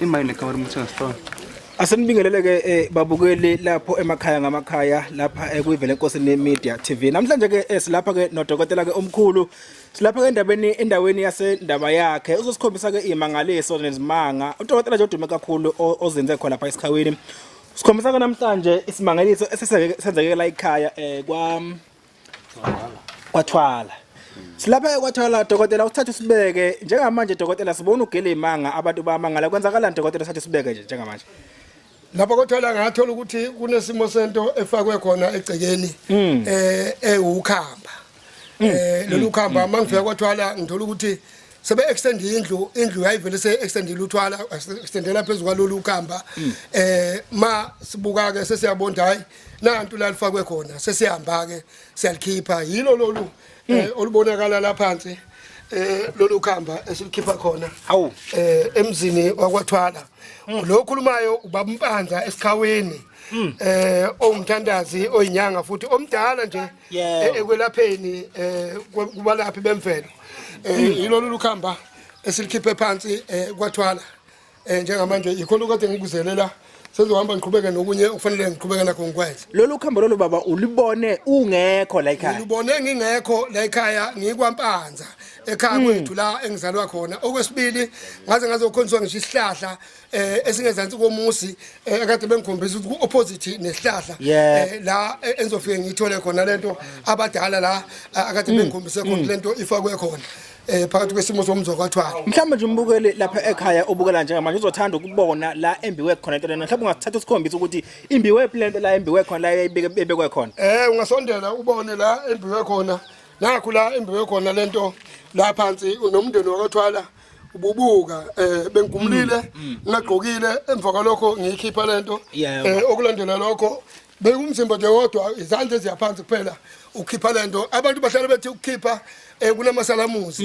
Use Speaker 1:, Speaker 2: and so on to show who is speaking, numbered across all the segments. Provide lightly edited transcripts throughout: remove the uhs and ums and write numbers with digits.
Speaker 1: Imali negama lomuntu engasithola.
Speaker 2: Asenibingelele-ke babukeli lapho emakhaya ngamakhaya lapha kwiVelenkosini Media TV. Namhlanje ke silapha ke nodokotela ke omkhulu. Silapha ke endaweni yasendaba yakhe. Uzosikhombisa ke imangaliso nezimanga. Udokotela nje odume kakhulu ozenze khona lapha esikhawini. Sikhombisa ke namhlanje isimangaliso esesenzeke la ekhaya kwaThwala. Silapha kwaThwala dokotela, usithathe usibeke njengamanje dokotela, sibona ugele imanga abantu bayamangala. Kwenzakalani dokotela, sithathe usibeke nje njengamanje?
Speaker 3: Lapha kwaThwala ngathola ukuthi kunesimo sento efakwe khona egcekeni ewukhamba. Lolu khamba mangifika kwaThwala ngithola ukuthi sebe extend indlu yayivele se extendile uThwala extendela phezulu kwalolu khamba. Ma sibuka ke sesiyabonda hayi nantu la lifakwe khona, sesihamba ke siyalikhipha. Yilo lolu olubonakala la phansi lolu khamba esilikhipha khona.
Speaker 2: Hawu.
Speaker 3: Emzini wakwaThwala. Lo khulumayo ubaba Mpanza esikhawini. Owumthandazi oyinyanga futhi omdala nje ekwelapheni kubalaphi bemvelo. Yilo lolu khamba esilikhiphe phansi kwaThwala. Njengamanje yikhona kade ngikuzelela, sezohamba ngiqhubeke nokunye okufanele ngiqhubeke nakho ngikwenze.
Speaker 2: Lolu khamba lolu baba ulibone ungekho la ekhaya?
Speaker 3: Ngilubone ngingekho la ekhaya, ngikwaMpanza ekhaya kwethu la engizalwa khona. Okwesibili ngaze ngazokhonzwa ngisho isihlahla esingezansi komusi akade bengikhombisa ukuthi ku-opposite nesihlahla la engizofike ngiyithole khona lento abadala la akade bengikhombise khona lento ifakwe khona phakathi kwesimo somzi wakwaThwala.
Speaker 2: Mhlawumbe nje umbukeli lapha ekhaya obukela njengamanje uzothanda ukubona la embiwe khona into lena. Mhlawumbe ungasithatha usikhombise ukuthi imbiwe phi lento la embiwe khona, la ebekwe khona.
Speaker 3: Ungasondela ubone la embiwe khona. Nakho la embiwe khona lento la phansi nomndeni wakwaThwala ububuka bengigumulile ngagqokile, emva kwalokho ngiyikhipha lento. Okulandela lokho bekumzimba nje wodwa, izandla eziyaphansi kuphela ukhipha lento. Abantu bahlala bethi ukukhipha kunamasalamuzi.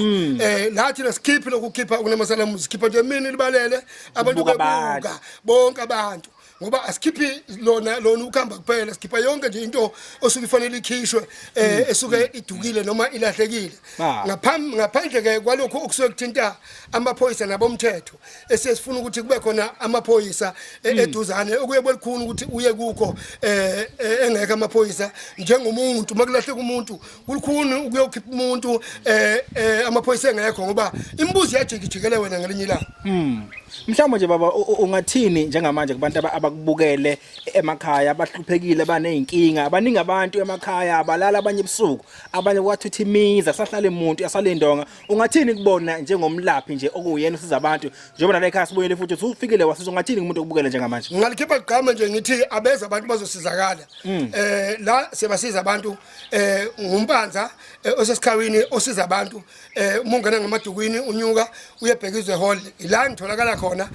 Speaker 3: Lathi lesikhiphi lokukhipha kunamasalamuzi, sikhipha nje emini libalele abantu bebuka bonke abantu, ngoba asikhiphi lona ukhamba kuphela, sikhipha yonke nje into osuke ifanele ikhishwe esuke idukile noma ilahlekile. Ngaphandle ke kwalokho okusuke kuthinta amaphoyisa nabomthetho, esesifuna ukuthi kube khona amaphoyisa eduzane, okuye belikhulu ukuthi uye kukho engekho amaphoyisa. Njengomuntu makulahleka umuntu kulikhuni ukuyokhipha umuntu amaphoyisa engekho, ngoba imibuzo iyajikijikele wena ngelinye ilanga.
Speaker 2: Mhlawumbe nje baba ungathini njengamanje kubantu abakubukele emakhaya abahluphekile baneyinkinga? Abaningi abantu emakhaya abalala abanye ebusuku, abanye kwathutha imizi asahlala umuntu asalindonga. Ungathini kubona njengomlaphi nje okuyena usiza abantu, njengoba nala ekhaya sibuyele futhi usufikile wasiza, ungathini kumuntu okubukele njengamanje?
Speaker 3: Ngalikhipha igama nje ngithi abeza abantu bazosizakala. La siyabasiza abantu nguMpanza osesikhawini osiza abantu. Uma ungena ngamadukwini unyuka uyebheka Izwe Hall, ila ngitholakala khona,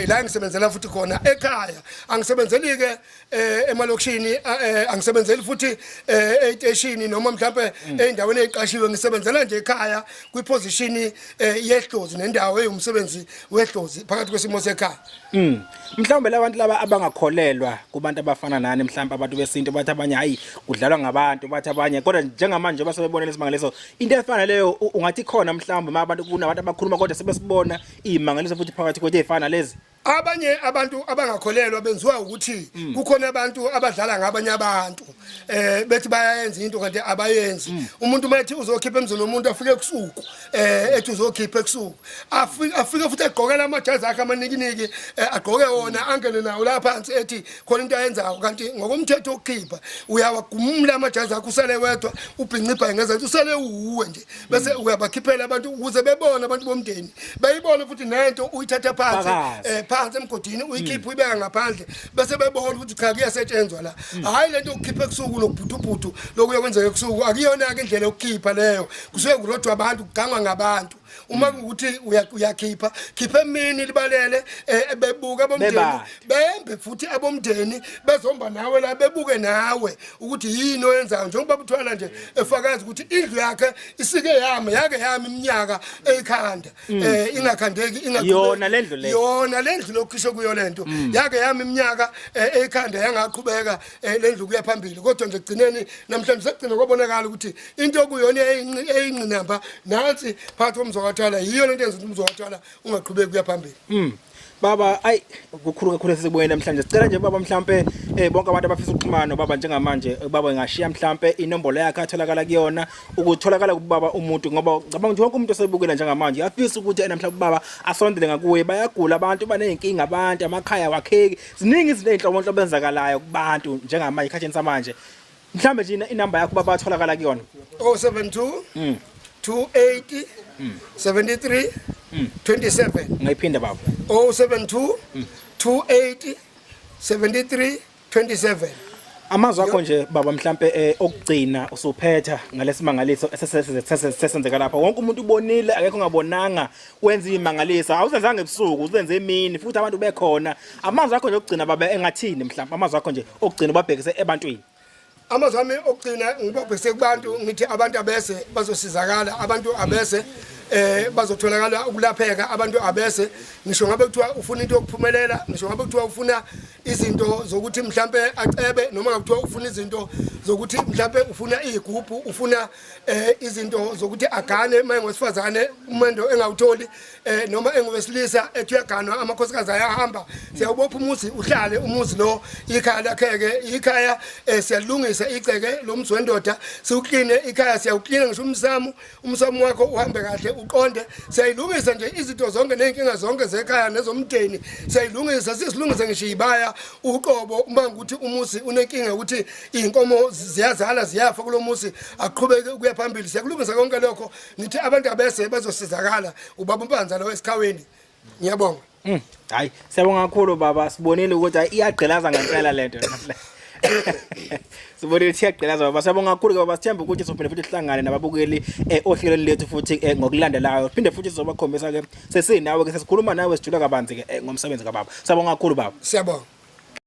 Speaker 3: la ngisebenzela futhi khona ekhaya. Angisebenzeli ke emalokishini, angisebenzeli futhi eyiteshini noma mhlawumbe eyindaweni eziqashiwe. Ngisebenzela nje ekhaya kwiposition yehlozi nendawo eyumsebenzi wehlozi phakathi kwesimo sekhaya.
Speaker 2: Mhlawumbe labantu laba abangakholelwa kubantu abafana nani, mhlawumbe abantu besintu bathi abanye hayi kudlalwa ngabantu, bathi abanye, kodwa njengamanje basebebona lesimangaliso into efana leyo, ungathi khona mhlawumbe ma abantu kunabantu abakhuluma kodwa sebesibona imangaliso futhi phakathi kwethu ezifana lezi?
Speaker 3: Abanye abantu abangakholelwa benziwa ukuthi kukhona abantu abadlala ngabanye abantu bethi bayayenza into kanti abayenzi. Umuntu mayethi uzokhipha emzini womuntu afike ebusuku, ethi uzokhipha ebusuku, afike futhi agqokela amajazi akhe amanikiniki, agqoke wona angene nawo la phansi ethi khona into ayenzayo, kanti ngokomthetho wokukhipha uyawagumula amajazi akhe usale wedwa, ubhincibha ngezansi usale uwe nje, bese uyabakhiphela abantu ukuze bebone abantu bomndeni bayibone futhi nento uyithatha phansi phansi emgodini uyikhipha uyibeka ngaphandle, bese bebona ukuthi cha kuyasetshenzwa la. Hayi lento yokukhipha ebusuku nokubhutubhutu lokuya kwenzeka ebusuku akuyona ke indlela yokukhipha leyo, kusuke kurodwa abantu kugangwa ngabantu. Uma kuwukuthi uyakhipha khipha emini libalele bebuka abomndeni bembe futhi abomndeni bezomba nawe la bebuke nawe ukuthi yini oyenzayo, njengoba uThwala nje efakaza ukuthi indlu yakhe isike yami yake yami iminyaka eyikhanda ingakhandeki ingaqhubeki
Speaker 2: yona lendlu le,
Speaker 3: yona lendlu lokhisho kuyo lento yake yami iminyaka eyikhanda yangaqhubeka lendlu kuya phambili. Kodwa nje gcineni namhlanje sekugcina kwabonakala ukuthi into okuyona eyingqinamba nansi phakathi komzi wakwaThwala, yiyo lento yenza ukuthi umzi wakwaThwala ungaqhubeki kuya phambili.
Speaker 2: Baba, ayi kukhulu kakhulu esikubuye namhlanje. Sicela nje baba mhlambe bonke abantu abafisa ukuxhumana nobaba njengamanje, baba ngashiya mhlambe inombolo yakhe atholakala kuyona, ukutholakala kubaba umuntu, ngoba ngicabanga ukuthi wonke umuntu osebukela njengamanje uyafisa ukuthi ena mhlawumbe ubaba asondele ngakuye. Bayagula abantu, baneyinkinga abantu, amakhaya wakheki, ziningi izinto ezinhlobonhlobo enzakalayo kubantu njengamanje ikhathini samanje. Mhlambe nje inamba yakho baba atholakala kuyona.
Speaker 3: 072 280 73 27.
Speaker 2: Ngayiphinda baba.
Speaker 3: 072 280 73 27.
Speaker 2: Amazwi akho nje baba mhlambe okugcina usuphetha ngalesimangaliso esesenzeka lapha. Wonke umuntu ubonile, akekho ongabonanga wenza imangaliso. Awusenzanga ebusuku, uzenze emini futhi abantu bekhona. Amazwi akho nje okugcina baba engathini mhlambe, amazwi akho nje okugcina ubabhekise ebantwini.
Speaker 3: Amazwi ami okugcina ngibabhekise kubantu, ngithi abantu abese bazosizakala, abantu abese bazotholakala ukulapheka, abantu abese ngisho ngabe kuthiwa ufuna into yokuphumelela, ngisho ngabe kuthiwa ufuna izinto zokuthi mhlambe acebe, noma ngabe kuthiwa ufuna izinto zokuthi mhlambe ufuna igubhu, ufuna izinto zokuthi agane uma engowesifazane umendo engawutholi, noma engowesilisa ethi uyaganwa amakhosikazi ayahamba. Siyawubopha umuzi, uhlale umuzi lo, ikhaya lakheke ikhaya, siyalungisa igceke lomzi wendoda, siwukline ikhaya, siyawuklina ngisho umsamo, umsamo wakho uhambe kahle uqonde. Siyayilungisa nje izinto zonke nezinkinga zonke zekhaya nezomndeni, siyayilungisa, sisilungise ngisho ibaya uqobo. Uma ukuthi umuzi unenkinga ukuthi inkomo ziyazala ziyafa kulomuzi, aqhubeke ukuya phambili, siyakulungisa konke lokho. Ngithi abantu abese bazosizakala. Ubaba uMpanza lo esikhaweni. Ngiyabonga.
Speaker 2: Hayi, siyabonga kakhulu baba, sibonile ukuthi iyagqilaza ngempela lento. Sibonile ukuthi iyagqilaza baba. Siyabonga kakhulu baba, sithemba ukuthi sizophinde futhi sihlangane nababukeli ohlelweni lethu futhi ngokulandelayo. Phinde futhi sizobakhombisa ke sesinawe ke sesikhuluma nawe sijula kabanzi ke ngomsebenzi kababa. Siyabonga kakhulu baba.
Speaker 3: Siyabonga.